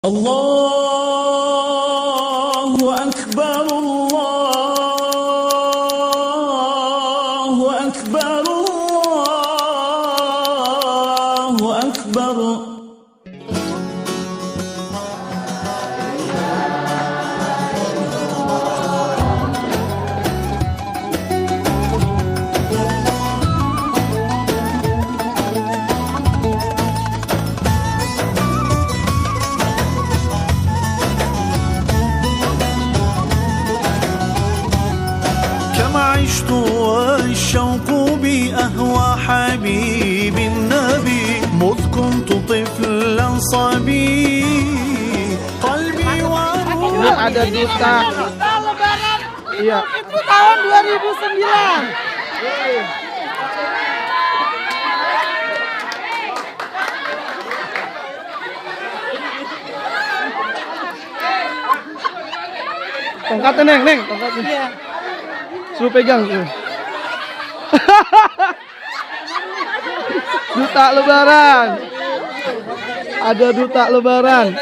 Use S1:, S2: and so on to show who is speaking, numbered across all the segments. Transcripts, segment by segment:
S1: Allahu Akbar, Allahu Akbar, Allahu Akbar. عشت والشوق بأهوى حبيب النبي مذ كنت طفلا صبي قلبي وروحي.
S2: Ada duta lebaran. Iya. Itu tahun 2009. Tongkatnya neng, tongkatnya. Iya. Suruh pegang tuh. Duta lebaran. Ada duta lebaran.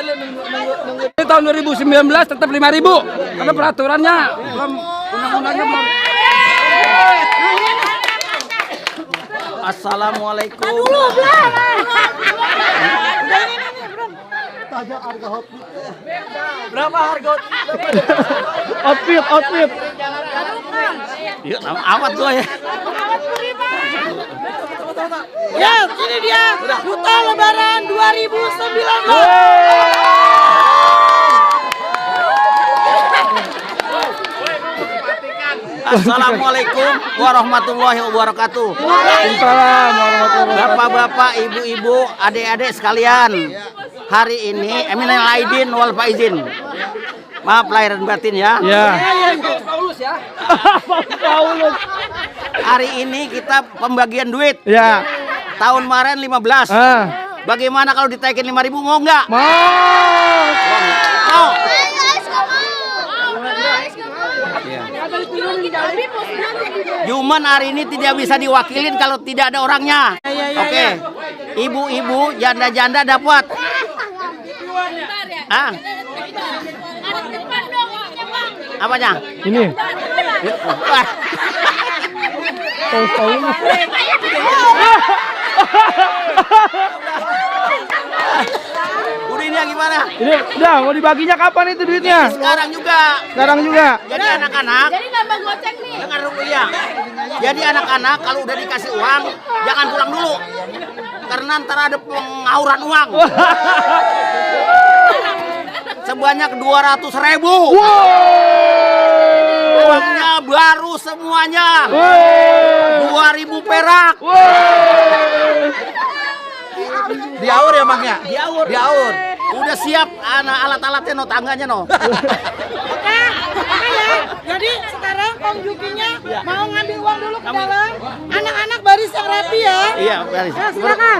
S3: Ini tahun 2019 tetap 5.000. Karena peraturannya belum, undang-undangnya belum. Assalamualaikum. Berapa harga
S2: outfit?
S3: Iya, awat gua ya.
S4: Ya, ini dia duta lebaran 2019.
S3: Assalamualaikum warahmatullahi wabarakatuh.
S2: Waalaikumsalam warahmatullahi wabarakatuh.
S3: Bapak-bapak, ibu-ibu, adik-adik sekalian, hari ini minal aidin wal faizin. Maaf lahir dan batin ya.
S2: Ya. Paulus.
S3: Hari ini kita pembagian duit.
S2: Ya.
S3: Tahun kemarin 15. Bagaimana kalau ditaikin 5.000, mau nggak?
S2: Mau.
S3: Mau. Cuman hari ini tidak bisa diwakilin kalau tidak ada orangnya. Oke. Ibu-ibu, janda-janda dapat. Apanya?
S2: Ini.
S3: Udah ini gimana?
S2: Ini udah mau dibaginya kapan itu duitnya?
S3: Sekarang juga. Jadi anak-anak.
S4: Jadi nambah goceng nih.
S3: Dengar dulu ya. Jadi anak-anak kalau udah dikasih uang jangan pulang dulu. Karena ntar ada pengauran uang. Sebanyak 200.000. Uangnya baru semuanya. 2.000 perak.
S2: Diaur ya maknya?
S3: Diaur. Udah siap alat-alatnya no, tangganya no.
S4: Oke ya. Jadi sekarang Om Jukinya mau ngambil uang dulu ke dalam. Anak-anak baris yang rapi ya.
S3: Iya, baris.
S4: Ya, silakan.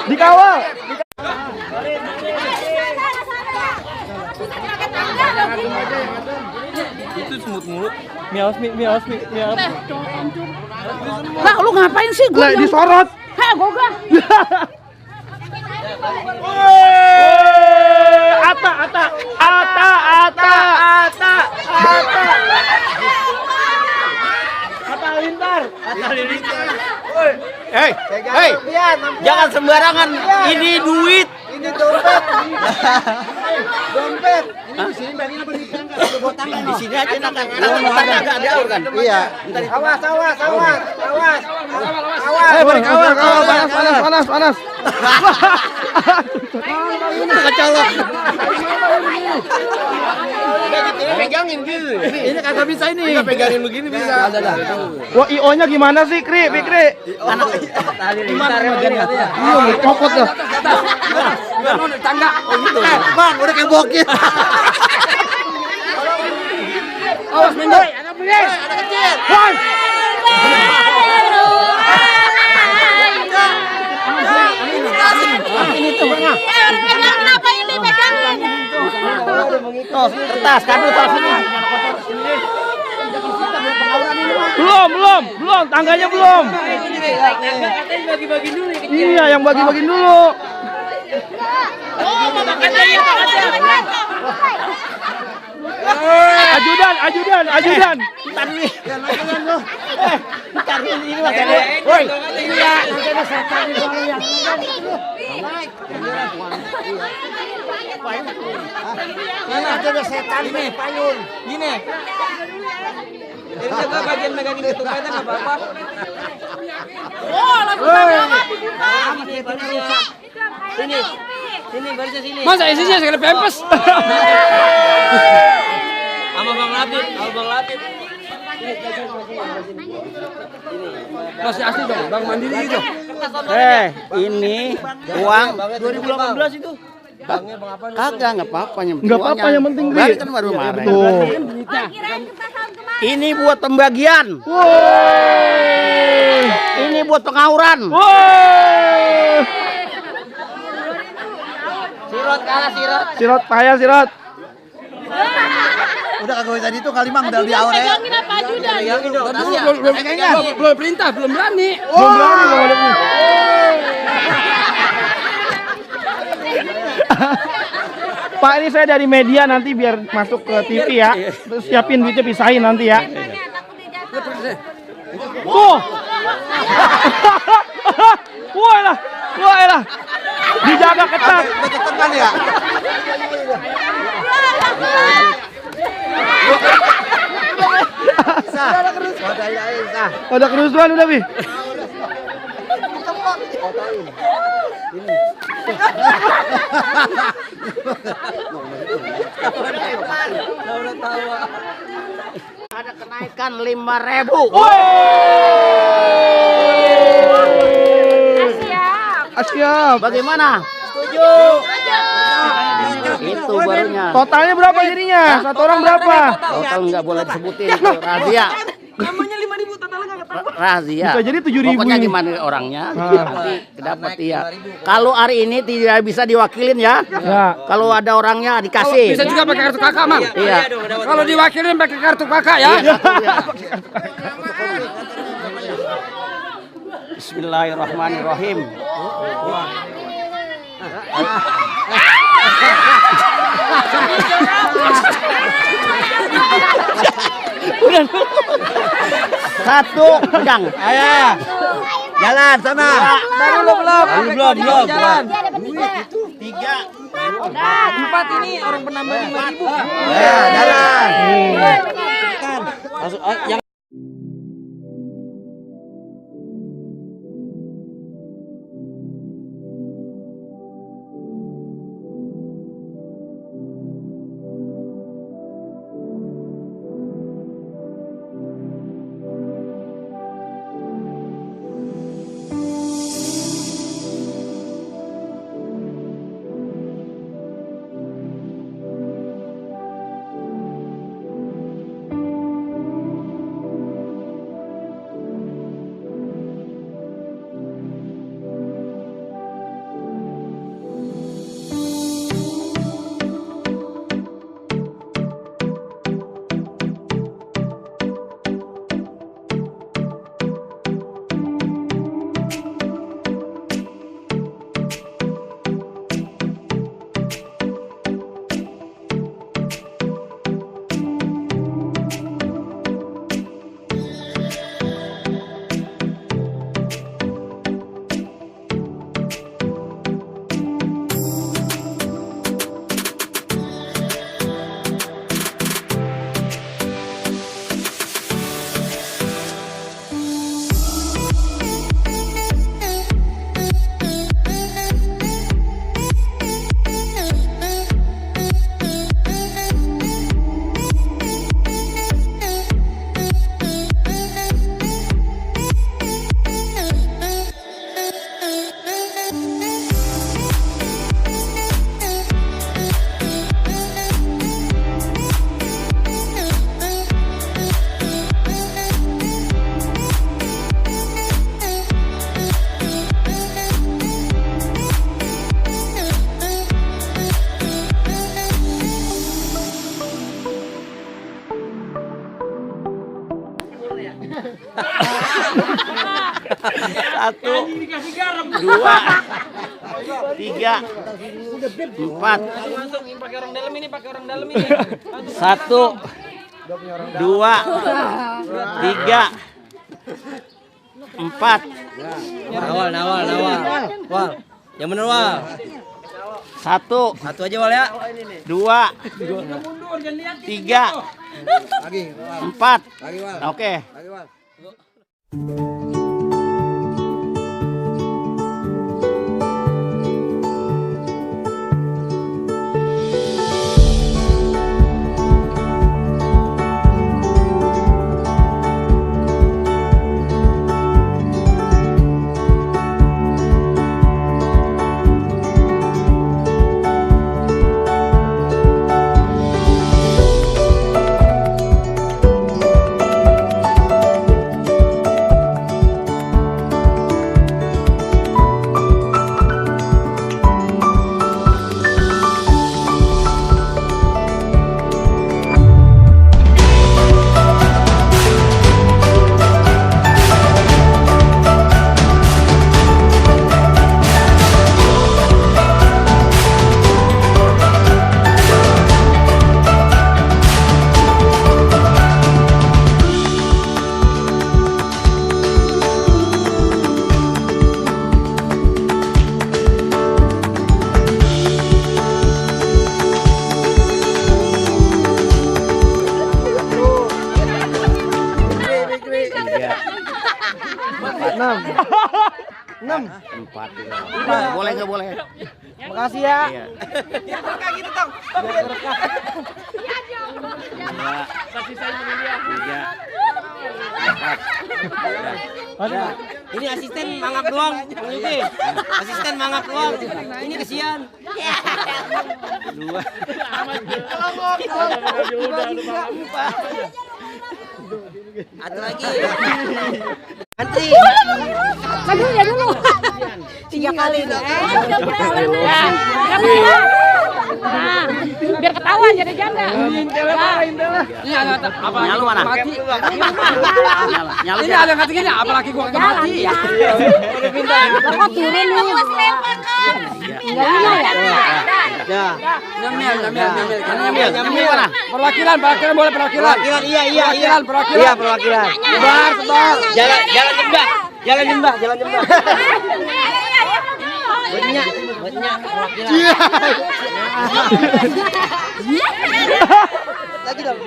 S2: Dikawal.
S3: Itu semut mulut.
S2: Miaus.
S4: Nah, lu ngapain sih?
S2: Lah disorot.
S4: Heh, gogah.
S2: Ata.
S3: Hei, jangan sembarangan. Ini duit.
S2: Ini dompet.
S3: Di sini aja nakan. Agak diaur kan?
S2: Iya.
S3: Awas.
S2: Panas.
S3: Kecolok. Pegangin gitu.
S2: Ini kagak bisa ini.
S3: Pegangin begini bisa.
S2: Wah, IO-nya gimana sih, Fikri?
S3: Anak gimana begini?
S2: Iya, copot dah.
S3: Gimana tangga? Oh gitu.
S2: Bang, udah kayak bokeh.
S3: Awas Mendo. Ada kecil.
S2: Woi.
S4: Ini
S3: atas, kado taruh sini.
S2: Belum, tangganya belum. Iya, yang bagi-bagi dulu. Ajudan.
S3: Woi.
S5: Mana ada setan nih, payun. Gini. Ini juga bagian megangin ketukannya nggak apa-apa.
S4: Oh, lagu apa dibuka?
S5: Sini barisnya sini.
S2: Masa isinya sekali pempes?
S5: Sama Bang Latif.
S2: Masih asli dong, Bang Mandiri itu.
S3: Ini uang
S5: 2018 itu. Bangnya Bang apa?
S3: kagak nggak apa-apa yang
S2: Nggak apa-apa, yang penting
S3: Balik
S2: duit.
S3: kan baru kemarin.
S2: Tuh.
S3: Ini buat pembagian.
S2: Woi.
S3: Ini buat pengauran.
S2: Woi.
S5: Sirot kalah sirot.
S2: Sirot payah sirot.
S1: Udah kagak tadi itu kali mang dari awal ya.
S4: Pegangin apa ajudan?
S5: Belum perintah, belum berani.
S2: Belum berani Bang Adep. Pak, ini saya dari media, nanti biar masuk ke TV ya. Terus siapin duitnya, pisahin nanti ya. Tuh. Wah lah. Dijaga ketat.
S1: Ketekan ya.
S2: Ada kerusuhan udah, Bi.
S3: Ada kenaikan 5.000.
S2: Siap.
S3: Bagaimana? Setuju. Itu barunya.
S2: Totalnya berapa jadinya? Satu orang berapa?
S3: Total nggak boleh disebutin itu rahasia.
S5: Namanya 5.000 totalnya nggak ketahuan.
S3: Rahasia.
S2: Bisa jadi 7.000
S3: Pokoknya
S2: ini.
S3: gimana orangnya nanti dapat ya. Kalau hari ini tidak bisa diwakilin ya.
S2: Ya.
S3: Kalau ada orangnya dikasih.
S2: Bisa juga pakai kartu kakak, Mang.
S3: Iya.
S2: Kalau diwakilin pakai kartu kakak ya.
S3: Bismillahirrahmanirrahim. Satu pegang.
S1: Ayo. Jalan sana.
S5: Belum. Jalan.
S3: Tiga.
S5: Empat ini orang penambah 5.000.
S1: Ya, jalan.
S5: Masuk yang
S3: 1, 2, 3, 4.
S5: Pakai orang dalam ini, pakai orang dalam ini.
S3: 1, 2, 3, 4.
S5: Nawal. Wal. Yang bener Wal.
S3: 1
S5: aja Wal ya.
S3: 2, 3, 4. Oke. Boleh nggak boleh?
S2: Makasih ya.
S3: Iya.
S5: Kasih saya ini dia.
S3: 3, 4.
S5: Ini asisten mangap doang, Bang Yuki. Asisten mangap doang. Ini kesian.
S3: 2.
S5: Ada lagi. Antri.
S4: Aduh ya dulu. 3 kali dong. Biar ketawa jadi janda.
S3: Nyalu mana? Nyalu.
S5: Ini ada kata gini, apalagi gua kagak mati.
S4: Kok turun nih?
S3: Nyamil mana?
S5: Perwakilan boleh perwakilan.
S3: Iya.
S5: Perwakilan. Sebar. Jalan nyembah. Banyak perwakilan. Lagi dong.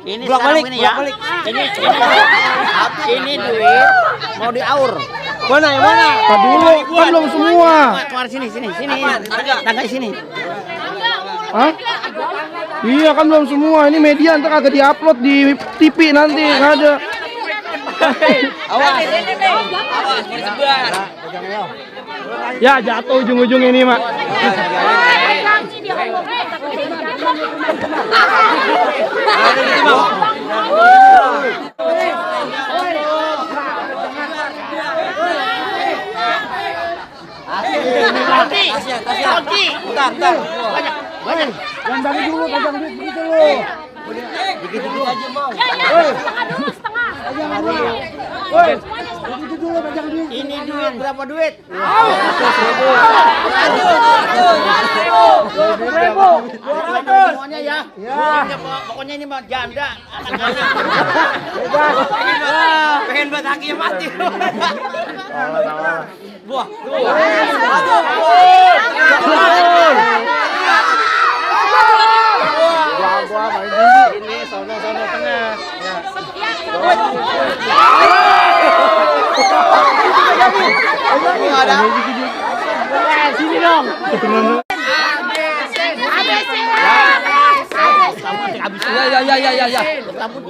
S3: Ini sekarang ini ya. Ini duit mau diaur.
S5: Mana yang mana?
S2: Tar dulu, kan belum semua.
S3: Keluar sini. Tangga sini.
S2: Hah? Iya kan belum semua. Ini media ntar kagak diupload di TV nanti, nggak ada.
S5: Awas, disebar.
S2: Ya jatuh ujung-ujung ini mak.
S3: Bentar. Banyak.
S2: Yang dari dulu pegang duit begitu loh.
S5: Dikit-dikit aja mau.
S2: Woi, begitu dulu pegang duit.
S3: Ini duit berapa duit?
S2: 1.000.
S3: Semuanya ya. Pokoknya ini mah janda.
S5: Pengen buat kakinya mati. Buah.
S2: Gua main dulu. Ini sono tengah. Sini dong.
S5: Ya. Dapat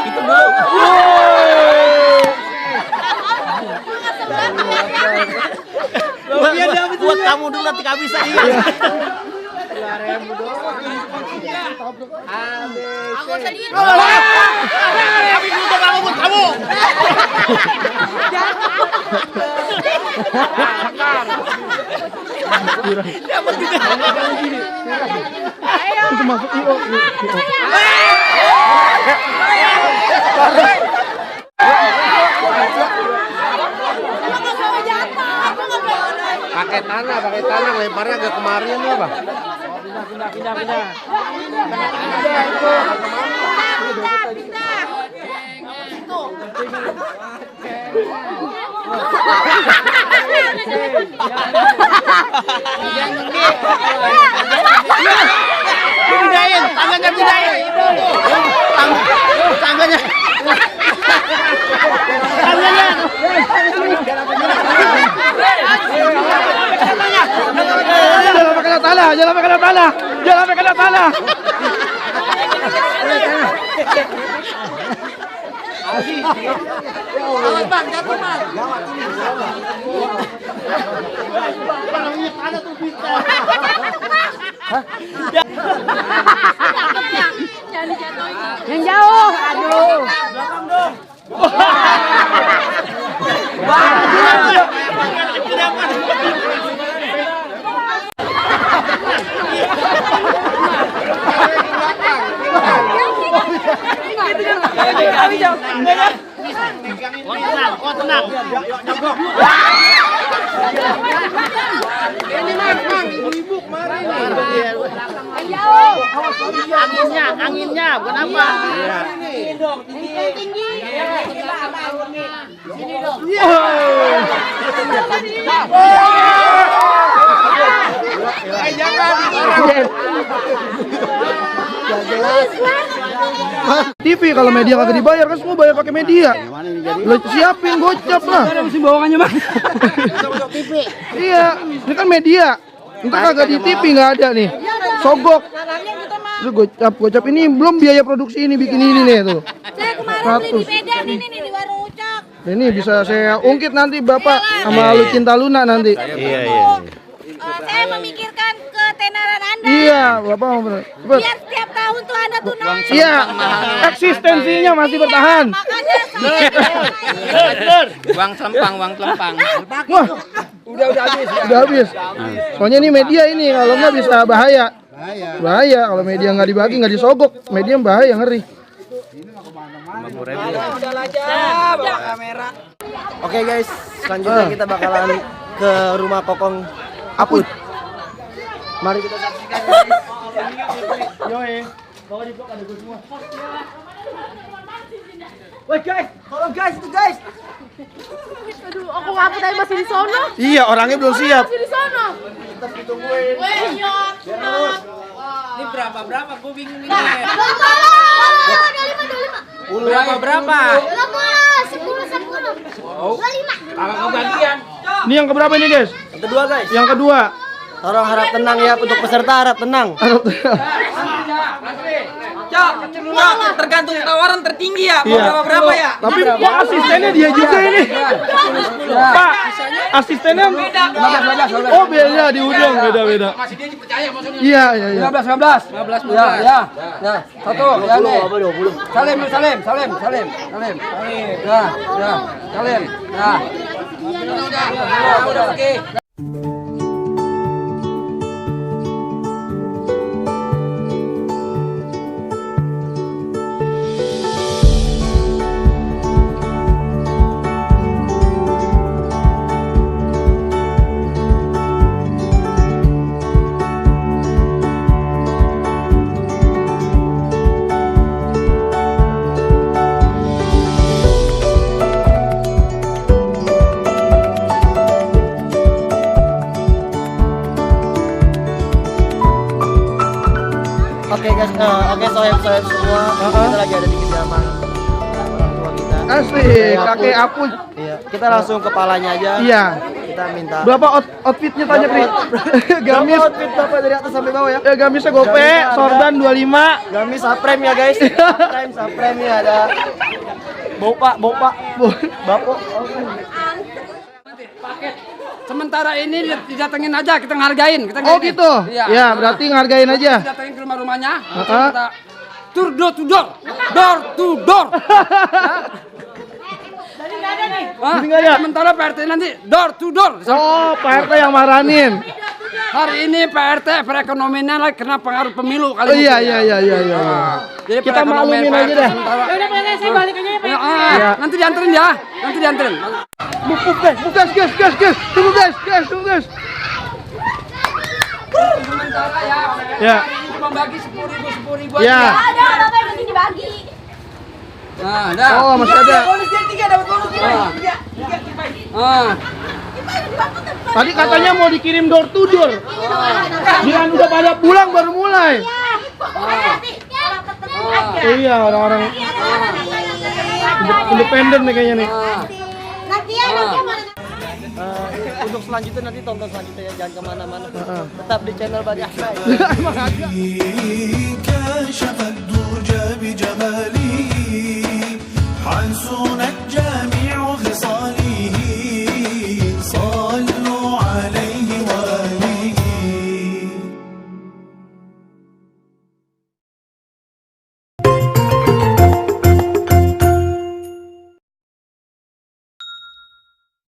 S5: itu dulu.
S3: Buat kamu dulu nanti gak bisa dia.
S2: 2.000 doang.
S4: Aku sedih.
S3: Tapi dulu kamu buat kamu.
S2: Itu masuk IO.
S1: Pakai tanah lemparnya ke kemarin apa?
S3: Pindahin, tangannya pindahin. Tangannya.
S2: Jangan pakai tanah, jangan pakai tanah, jangan pakai tanah.
S4: Yang jauh, aduh.
S3: Anginnya, bukan apa?
S2: TV kalau media kagak dibayar kan semua bayar pakai media. Lo siapin gocap lah.
S5: Mesti bawaannya mah.
S2: Iya, ini kan media. Entar kagak di TV nggak ada nih. Sogok. Lu gocap ini belum biaya produksi ini bikin ini nih tuh.
S4: Saya kemarin beli di Medan ini nih di warung Ucok.
S2: Ini bisa saya ungkit nanti Bapak sama Lu Cinta Luna nanti.
S4: Iya. Saya memikirkan ketenaran Anda.
S2: Iya, Bapak mau bener. Cepet.
S4: Biar setiap tahun tuh Anda tuh naik.
S2: Iya, eksistensinya masih bertahan.
S4: Makanya
S3: Uang selempang.
S2: Wah, udah habis. Soalnya ini media ini kalau nggak bisa bahaya. Bahaya kalau media nggak dibagi, nggak disogok, media bahaya, ngeri.
S5: Oke guys, selanjutnya kita bakalan ke rumah Kokong Aput. Mari kita saksikan. Woi guys, tolong guys, itu guys.
S4: aduh, aku ngaput aja masih di sono.
S2: Iya, orangnya belum siap.
S4: Masih di sono. Kita ditungguin. Weh, nyot.
S5: Ini berapa? Gue bingung ini.
S4: Berapa? 10.
S5: Kakak gantian.
S2: Ini yang keberapa ini, guys?
S5: Yang kedua guys.
S2: Yang kedua.
S5: Tolong harap tenang ya untuk peserta, harap tenang. Tergantung tawaran tertinggi ya.
S2: Iya.
S5: Berapa ya?
S2: Tapi Pak asistennya dia juga ini. Pak, asistennya oh beda di ujung, beda.
S5: Masih dia percaya maksudnya.
S2: Iya.
S5: 15. Ya. Satu, ya nih. Salim. Ya. Udah, oke. Oke guys, sohib semua, kita lagi ada di kediaman orang tua kita.
S2: Asik, kakek Aput.
S5: Iya, kita langsung kepalanya aja.
S2: Iya.
S5: Kita minta.
S2: Berapa outfitnya tanya, Pri? Gamis.
S5: Outfit Bapak dari atas sampai bawah ya?
S2: Ya, gamisnya gope, sorban 25.
S5: Gamis saprem ya guys. Saprem ya ada. Bapak. Bapak.
S6: Sementara ini didatengin aja, kita ngehargain.
S2: Oh gitu?
S6: Iya.
S2: Ya, berarti ngargain aja.
S6: Datengin ke rumah-rumahnya.
S2: Heeh.
S6: Kita door to door. Door to door.
S4: Jadi nggak ada nih.
S6: Hah?
S2: Jadi nggak ada?
S6: Sementara Pak RT nanti door to door.
S2: Oh, Pak RT yang maranin.
S6: hari ini PRT perekonomiannya lagi kena pengaruh pemilu kali.
S2: Oh iya.
S6: Jadi
S2: Kita
S6: perekonomian
S2: maklumin aja
S6: PRT
S2: dah.
S6: sementara.
S4: Ya udah Pak, saya balik aja ya Pak.
S6: Ya, nanti dianterin ya. Nanti dianterin.
S2: Gas. Tunggu guys.
S6: Sementara ya.
S2: Ya.
S6: Ini cuma bagi 10.000
S2: Ya.
S6: aja.
S7: Ada bapak yang mesti dibagi.
S6: Nah, dah.
S2: Oh, masih ada.
S5: Bonus yang 3 dapat bonus 3.
S6: Ah.
S2: Tadi katanya mau dikirim door to door. Jangan udah pada pulang baru mulai. Iya, orang-orang independen nih kayaknya nih.
S7: Nanti ya,
S5: Untuk selanjutnya nanti tonton selanjutnya ya, jangan kemana-mana. Tetap di channel Bari Ahmad.
S2: Emang ada.
S8: كشف الدرج بجماله حنس نجى